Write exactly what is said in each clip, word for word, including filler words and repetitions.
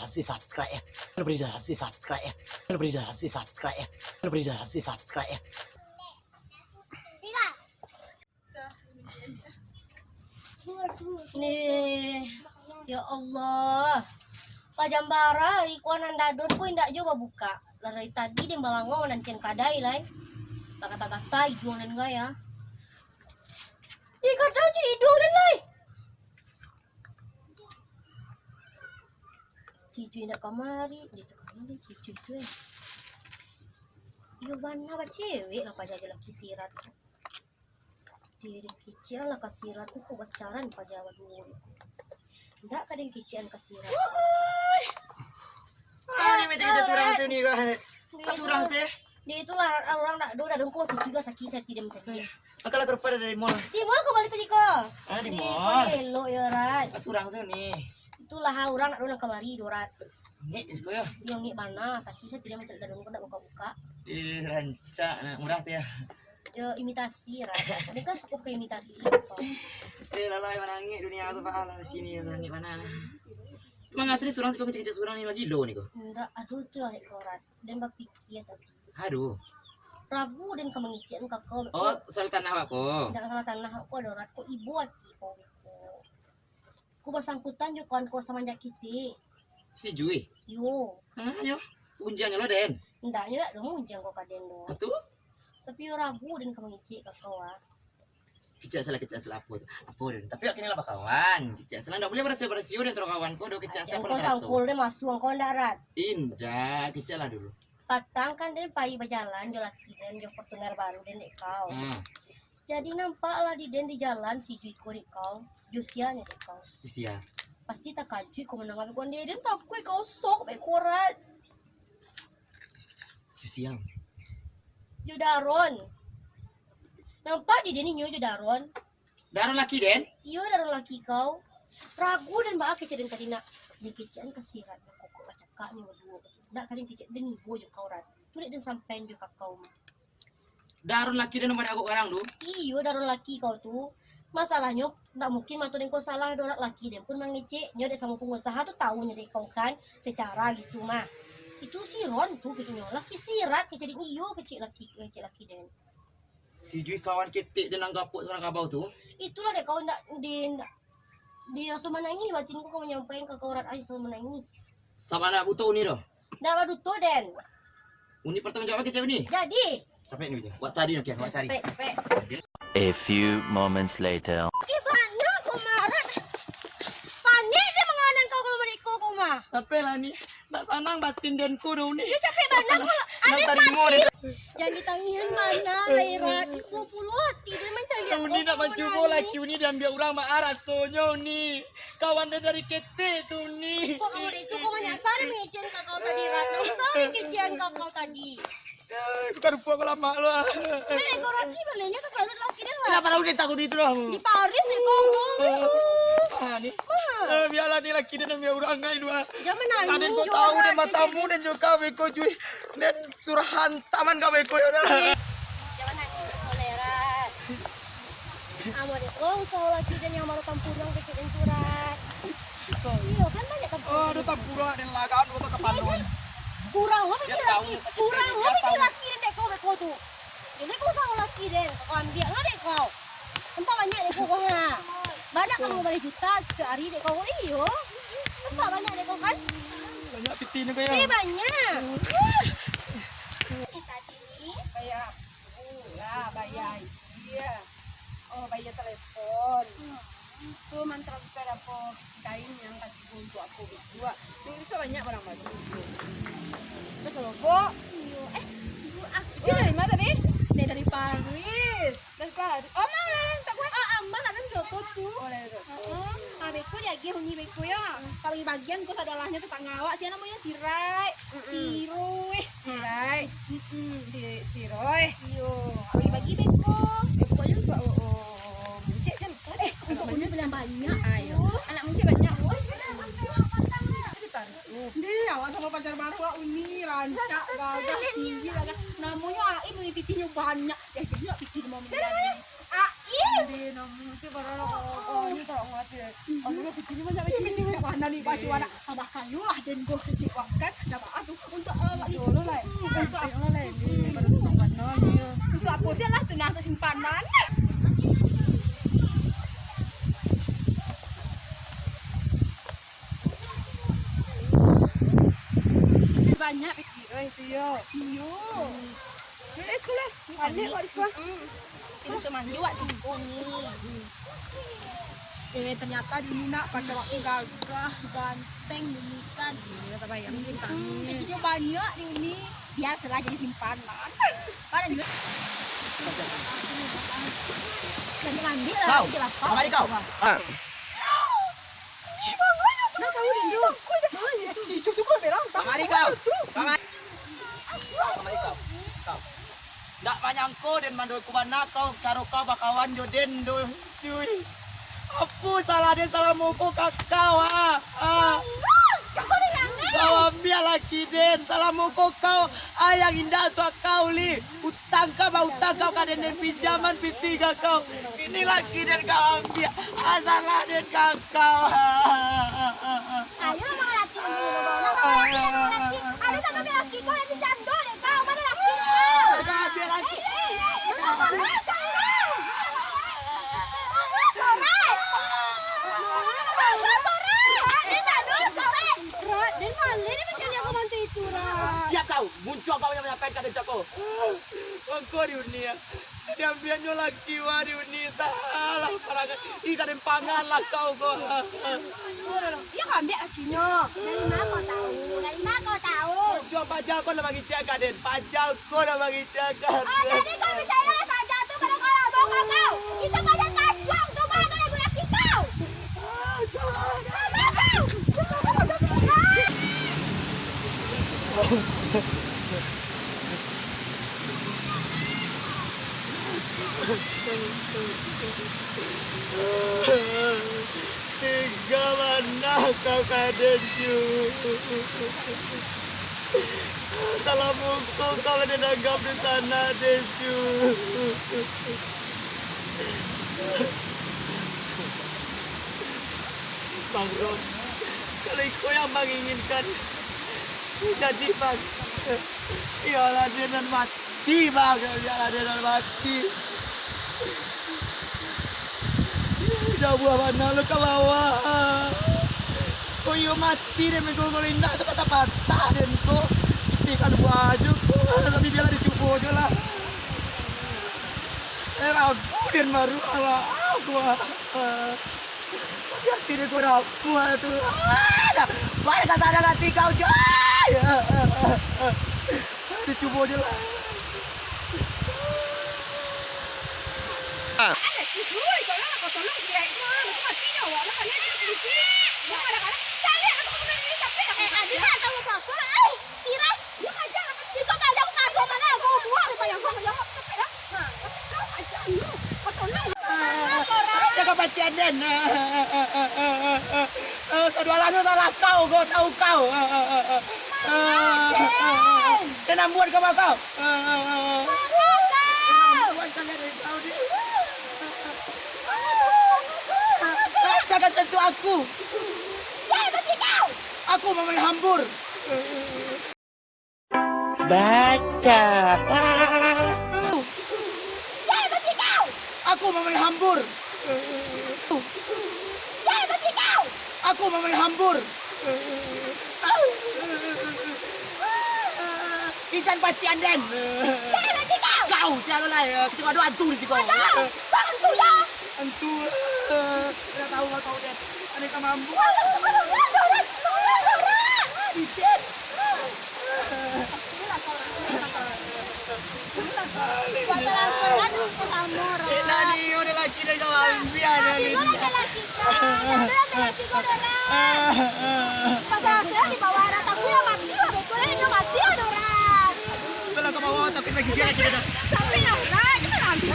Subscribe ya. Lupa di subscribe ya. Lupa di subscribe ya. Lupa di subscribe ya. Nih, ya Allah. Pajambara ikuan nan dadon ko indak jo babuka. Lah dari tadi den balangau nan cen kadai lai. Bagata-gata iduang den gaya. Ih, kadai cik iduang den lai. Cicu indak kamari, dia tu kamari cicu tu eh. Iyo bana bacewek lah paja jo laki sirat. Diri kicik lah ka sirat tu ko bacaran paja baduo. Indak ka den kicikan ka sirat. Ah, ni macam kita surang se ni kah? Ka surang se. Di itulah urang nak do dah dongko tu juga sakit hati dia macam ni. Angkatlah ka rupa dari mall. Di mall kau balik tadi ko. Ah, di mall. Kau elok ya, Rat. Ka surang se ni. Itulah urang nak do nang kamari do, Rat. Ngek je ko ya. Yo ngek bana, sakit hati dia macam dah dongko nak buka-buka. Eh, rancak nak murah tu ya. Yo imitasi, Rat. Dia kan suka pakai imitasi. Eh, lalai manangik dunia tu, Pak. Alah, sini ya, ngek bana. Tu mangasri surang se ko kecil-kecil surang ni lagi lo ni ko. Ndak, aduh tu lah, Rat. Den bapikia tadi. Aduh. Ragu den ka mangicik ka kau. Oh, salah tanah awak ko. Indak salah tanah awak ko, Rat. Ko ibo ati kau ko. Ko basangkutan jo kawan ko samanjak kitik. Si Jui? Yo. Hah, yo. Unjangnyo lo den? Indak, nyo dak do unjang ko ka den do. Betul? Tapi yo ragu den ka mangicik ka kau, ah. Kecek salah, kecek salah apo tu? Apo den? Tapi awak kini lah bakawan. Kecek salah ndak buliah barasio-barasio den taraso kawan ko do, kecek salah apo den taraso. Sangkul den masuang ko ndak, Rat? Indak, kecek lah dulu. Patang kan den pai bajalan jo laki den, jo Fortuner baru den dek kau. Hmm. Jadi nampak lah di den di jalan si Jui ko dek kau. Jo sia nyo dek kau. Sia. Pasti takajuik ko mandanga beko den, den takuik kau sok beko, Rat. Jo sia. Jo Daron. Nampak di den inyo jo Daron. Daron laki den? Iyo, Daron laki kau. Ragu den baa kecek den tadi nak. Dikecekan ka sirat, kokok bacakaknyo baduo. Nak ka den kecek den ibo jo kau, Rat. Tu dek den sampaian jo ka kau mah. Daron laki den nan bana agok garang tu? Iyo, Daron laki kau tu. Masalahnyo, ndak mungkin mato den ko salah, dorat laki den pun mangecek. Nyo dek samo pangusaha tu tau nyo dek kau kan, secara gitu mah. Itu si Ron tu keceknyo, laki sirat kecek den, iyo kecek laki, kecek laki den. Si Jui kawan ketek den nan gapok surang kabau tu. Itulah dek kau ndak, di, ndak, di raso manangih batin ku kau manyampaian ka kau, Rat, ai, raso manangih. Sabana buto uni doh. Ndak baduto den. Uni pertanggung jawab kecek uni. Jadi. Capek ni, buat tadi nak kian, buat cari. Capek, capek. A few moments later. Eh, bana kau mah, Rat. Panek dia manganan kau kalau mereka kau mah. Capek lah ni. Ndak sanang batin den ko doh ni. Yo capek bana kau. Aneh tarimo panek. Jan ditangihan bana lai, Rat. Dua puluh hati den mancaliak. Uni nak mancubo laki uni diambiak urang, baa rasonyo uni. Kawan den dari ketek tu uni. Kok kamu itu kau manyasar mengecekan ka kau tadi, Rat? Manyasar mengecekan ka kau tadi. Eh, bukan rupo aku lamak lu ah. Ini kau laki baliknya ke selalu laki den lah. Kenapa tahu dia takut itu dah? Di Paris ni kau. Ah, ni. Eh, biarlah ni laki den ambiak urang ai dua. Jangan nangis. Tadi kau tahu den matamu den juga beko Jui. Den surah hantaman kau beko yo dah. Jangan nangis, Rat. Amo dek kau usaho laki den yang baru tampuruang kecek den tu, Rat. Iyo, kan banyak tampuruang. Oh, aduh tampuruang den lah, kawan dua ka panon. Kurang lo pikir laki, kurang lo pikir laki den dek kau beko tu. Jadi kau usaho laki den, kau ambiak lah dek kau. Nampak banyak dek kau, ha. Banyak kamu baleh juta satiok hari dek kau, iyo. Nampak banyak dek kau kan? Banyak pitih ni kau ya. Eh, banyak. Tadi ni. Kayak, oh, lah, bayar air. Oh, bayar telepon. Tu mantransfer apo kain yang katigo untuk aku bisuak. Bisuak banyak barang baju. Terus rokok. Iyo, eh, ibu aku. Itu dari mana tadi? Dari, dari Paris. Dari Paris. Oh, mana? Tak kuat. Oh, aman, ada di toko tu. Oh, dari toko. Heeh. Ah, beko diagih uni beko ya. Kau bagi bagian kau sadolahnyo tetangga awak. Sia namonyo Sirai. Mm-mm. Siroy. Sirai. Mm-mm. Si, Siroy. Iyo. Bagi-bagi beko. Eh, pokoknyo lupa, oh, oh, oh, buncit kan? Eh, untuk uni beli yang banyak. Ayo. Anak buncit banyak. Oh, iyo, dah, banyak, banyak, banyak. Cerita harus tu. Ni, awak samo pacar baru awak uni, rancak, gagah, tinggi, gagah. Namonyo Aim, uni pitihnyo banyak. Eh, banyak pitih rumah. Siapa namanya? Aim. Dia namonyo tu baru, oh, oh, ni kalau Aduh, pitih ni banyak lagi. Pitih banyak mana ni, baju anak. Sabar kayu lah, den go kecewakan. Sabar tu untuk awak itu. Dulu lah. Untuk apa? Lah, ini baru tukang panol dia. Untuk apa sih lah tu, nah, untuk simpanan. Banyak pitih, oi, tu yo. Iyo. Balik sekolah. Balik, balik sekolah. Sini tu mandi wak singkong ni. Eh, ternyata di Uni nak pacar aku gagah, ganteng, milikan. Iya, tak bayang sih, Kak. Hmm, jadi banyak di Uni. Biasalah jadi simpanan. Mana dulu? Jadi mandi lah, kau, nanti lapar. Kamari kau. Ah. Ih, bangga tu. Dah tahu, Rindu. Bangga tu. Si cucu kau bilang, kamari kau. Kamari. Kamari kau. Kau. Ndak manyangko den mandoi kubana kau, caro kau bakawan jo den do, cuy. Apo salah den salah moko ka kau, ah? Ah. Kau ambiak laki den, salah moko kau, ah, yang indak tu kau, Li. Utang kau, bautang kau ka den, den pinjaman pitih ka kau. Kini laki den kau ambiak, ah, salah den ka kau. Ayo, mangalati dulu, nak mangalati, mangalati. Ada tak ambil laki kau yang jando deh kau? Mana laki kau? Ada ambil laki. Eh, eh, eh, mana laki kau? Mana korek? Mana korek? Ini tak ada korek. Rat, den malin ni macam ni aku mantu itu, Rat. Ya kau, muncul kau yang menyampaikan kata cako. Bangko di dunia. Diambiaknyo laki wah di Uni, salah parangai. Ih, ka den pangan lah kau ko. Iyo, ka ambiak lakinyo. Dari ma kau tahu? Dari ma kau tahu? Cuma paja ko lah mangicek ka den. Paja ko lah mangicek ka den. Oh, jadi kau picayo lah paja tu pado kau lah bongkok kau? Itu paja kasuang tu, ma kau nak guna kau? Tiga manah kau ka den, Ju. Salah muko kau lah den anggap di sana, den, Ju. Bang Ron, kalau iko yang Bang inginkan, jadi, Bang. Iyolah, den nan mati, Bang. Iyolah, den nan mati. Jauah bana lo ka bawah. Kok iyo mati den, mangko kalau indak tu patah-patah den ko. Pitih kaduo ajo ko. Tapi bialah dicubo jo lah. Eh, ragu den baru, alah, aku, ah. Tapi hati den ko rapuah tu. Ah, dah. Baliak ka sadang hati kau, coy. Dicubo jo lah. Ah. Eh, Adi, tak tahu apa-apa lah. Eh, Sirah, dia kaja lah. Iko kaja aku kasar mana aku buang, kaja aku, kaja aku, capek dah. Ha, tapi kau kaja lu. Kau tolong. Ah, jaga pacian den. Ah, ah, ah, ah, ah, ah, ah. Ah, sadoalahnyo salah kau, kau tahu kau. Ah, ah, ah, ah. Ah, ah, ah, ah. Den ambuan ka kau. Ah, ah, ah, ah. Den ambuan ka kau, den. Ah, jangan sentuh aku. Aku mamain hambur. Baca. Aku mamain hambur. Aku mamain hambur. Incan pacian den. Kau, sialah lah, ya. Cuma ada hantu di siko. Hantu, ya. Hantu. Tidak tahu, nggak tahu, den. Aneh ka mambu. Icin. Enak ni, udah laki dah kawan. Biar dah ni. Pasal saya di bawah rata, aku yang mati lah, betul lah, yang mati lah, orang. Kalau ke bawah, tapi lagi dia lagi dah. Sampai lah, orang. Kita nanti.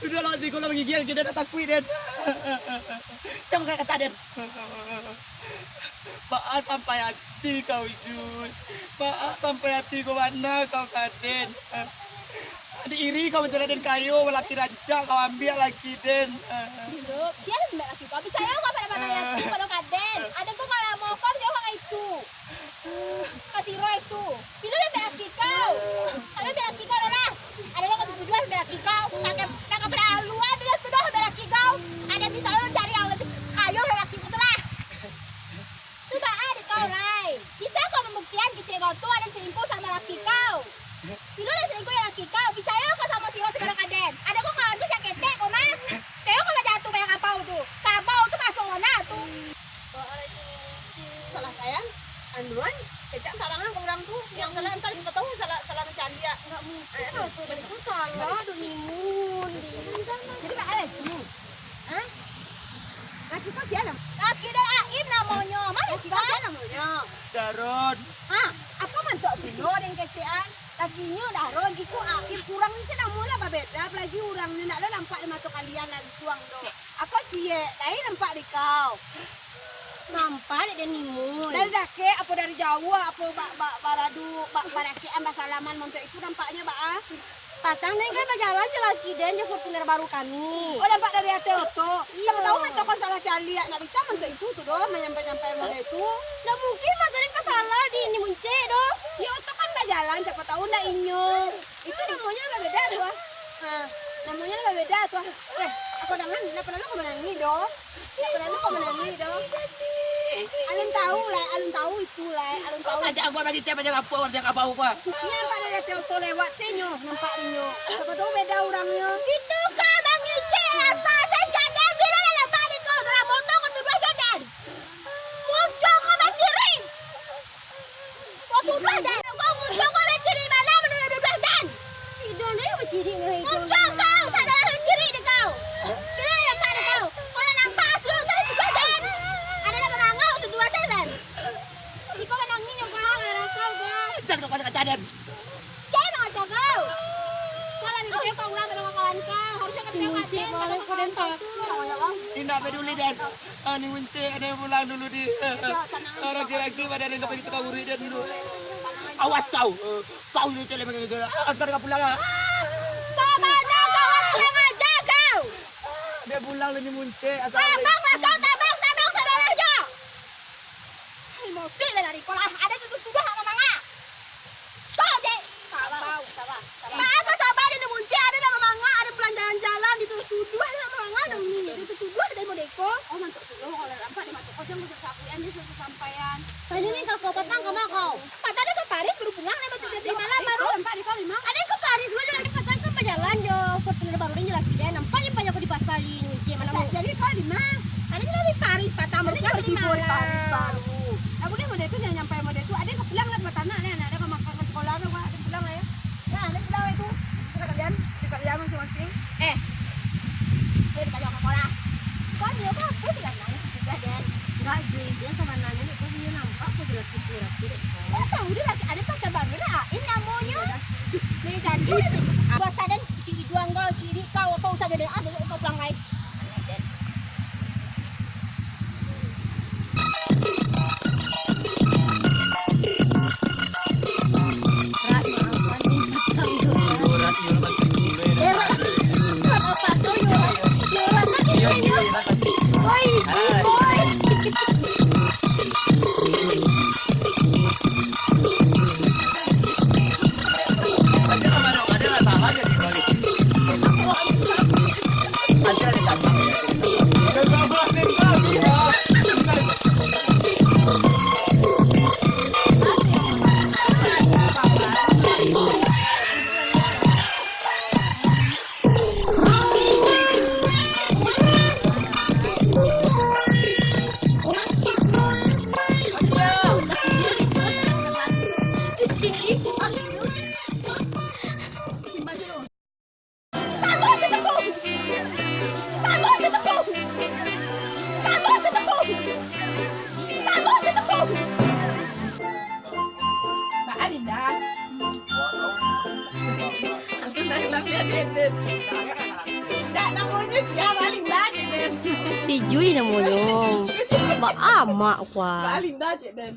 Sudah lah, si Golang menggigil, kita dah takut, Den. Jangan kena kaca, Den. Pak, Maaf sampai hati kau, Jun. Maaf sampai hati kau bana kau ka den. Ado iri kau mancari den kayo, laki rancak kau ambiak laki den. Sia nan ambiak laki kau? Picayo kau pado mano laki pado ka den. Ado kau kalau mau kau picayo kau ka itu. Ka si Roy tu. Pilo den ambiak laki kau. Ado ambiak laki kau dah lah. Ado lah kau tuduah ambiak laki kau. Pakai, pakai peraluan dia tuduah ambiak laki kau. Ado bisa lu cari yang lebih kayo dari laki kau tu lah. Tu baa dek kau, Rai? Bisa kau pambuktian kecek kau tu ado selingkuh samo laki kau? Pilo lah selingkuh jo laki kau? Picayo kau samo si Ros, samo ka den. Ado kau kawan tu sia ketek kau mah. Picayo kau bajatuah banyak kabau tu. Kabau tu masuak mona tu. Salah sayang, anuan, kecek sarangan ka urang tu. Yang salah antah, siapa tahu salah, salah mancaliak. Enggak mungkin lah tu. Itu salah, Dok Mimun. Jadi, Pak Alex, Hah? Laki kau sia namo? Laki den Aim namonyo. Mano sia namonyo? Daron. Ha, apo mantuak pulo den kecekan? Lakinyo Daron, iko Aim. Urang ni se namo lah babeda, apalagi urangnyo ndak lo nampak di mato kalian lansuang do. Ako ciek, lai nampak di kau? Nampak dek den Mimun. Dari dakek, apo dari jauah, apo ba-, ba-, baradu, ba-, barakekan, basalaman, mantuak itu nampaknyo baa? Patang den kan bajalan jo laki den jo Fortuner baru kami. Oh, nampak dari ateh oto. Iyo. Siapa tahu mato kau salah caliak, ndak bisa mantuak itu tu doh, manyampai-nyampai model tu. Ndak mungkin mato den ka salah di Ni Muncik doh. Yo, oto kan bajalan, siapa tahu ndak inyo. Itu namonyo lah babeda tu, ah. Ha, namonyo lah babeda tu, ah. Eh, ako dangan, ndak paralu kau manangih doh. Ndak paralu kau manangih doh. Alun tahu lai, alun tahu itu lai, alun tahu. Kau ajak gua bagi cewek, ajak apa, ajak apa gua? Iyo, nampak dari ateh oto lewat se nyo, nampak inyo. Siapa tahu beda urangnyo. Itu kau mangecek asa sajo den, bilo lah nampak di kau dalam oto kau tuduah jo den. Muncul kau manciri. Kau tuduah den. Kau muncul kau manciri, bana manuduah-nuduah den. Ido ni manciri ni, ido. Muncul kau, sadolah manciri di kau. Bilo lah nampak di kau. Kau lah nampak asli, salah tuduah den. Ado lah mangangau tuduah den. Iko manangih nyo kau, lah kau, kau. Jan kau kaca-kaca den. Sia nan ngacau kau? Kau lah mimpi kau urang dengan kawan kau. Harusnyo kau bilang ado, kalau kau den takuik. Indak peduli den. Ah, Ni Muncik, ado pulang dulu di. Raki-raki pado den ka pagi tukang uruik den dulu. Awas kau. Kau ni celek. Awas kau ka pulang ah. Sabana kau urang kurang aja kau. Dia pulang lah Ni Muncik. Tabang lah kau, tabang, tabang sadolah jo. Emosi lah dari kau lah. Ado tuduah-tuduah nak mamanga. Kau je. Sabar, sabar, sabar. Maa kau sabar, ado Ni Muncik, ado nak mamanga, ado pulang jalan-jalan, dituduah-tuduah nak mamanga dong ni. Dituduah dari modeko. Oh, mantuak tu lo, kalau nampak di mato kau, jangan kau sabuikan, dia sampaian. Tadi ni kau patang ka ma kau? Patang ado ka Paris, baru pulang, dah batu dari malam baru. Nampak di kau lima. Ado ka Paris, ado ka Paris, sampai jalan jo Fortuner baru ni lagi dia. Nampak dia banyak di pasar ni. Jadi kau di ma? Ado lah di Paris patang, jadi kau tibo di Paris baru. Dah buliah model tu, jan nyampai model tu. Ado ka pulang lah, batanak ni, ado ka makan ka sekolah tu, ado pulang lah yo. Nah, ado pulang lah tu. Sudah kalian, sudah kalian masing-masing. Eh, kau ditanya ka sekolah. Kau ni apa, apa sih kan nangis juga, Den? Enggak, Jin. Dia sabananyo ni kau dia nampak kau jelas kecil rapi dek kau. Kau tahu dia lagi ado pacar baru lah, Ain namonyo. Ni jadi. Bosan, Den. Cik Iduang kau, cik Idik kau, apa usah jadi, ah, kau pulang lai. Baa Linda? Ndak, namonyo sia, Linda je, Den. Si Jui namonyo. Pak amak kuah. Alinda cek den.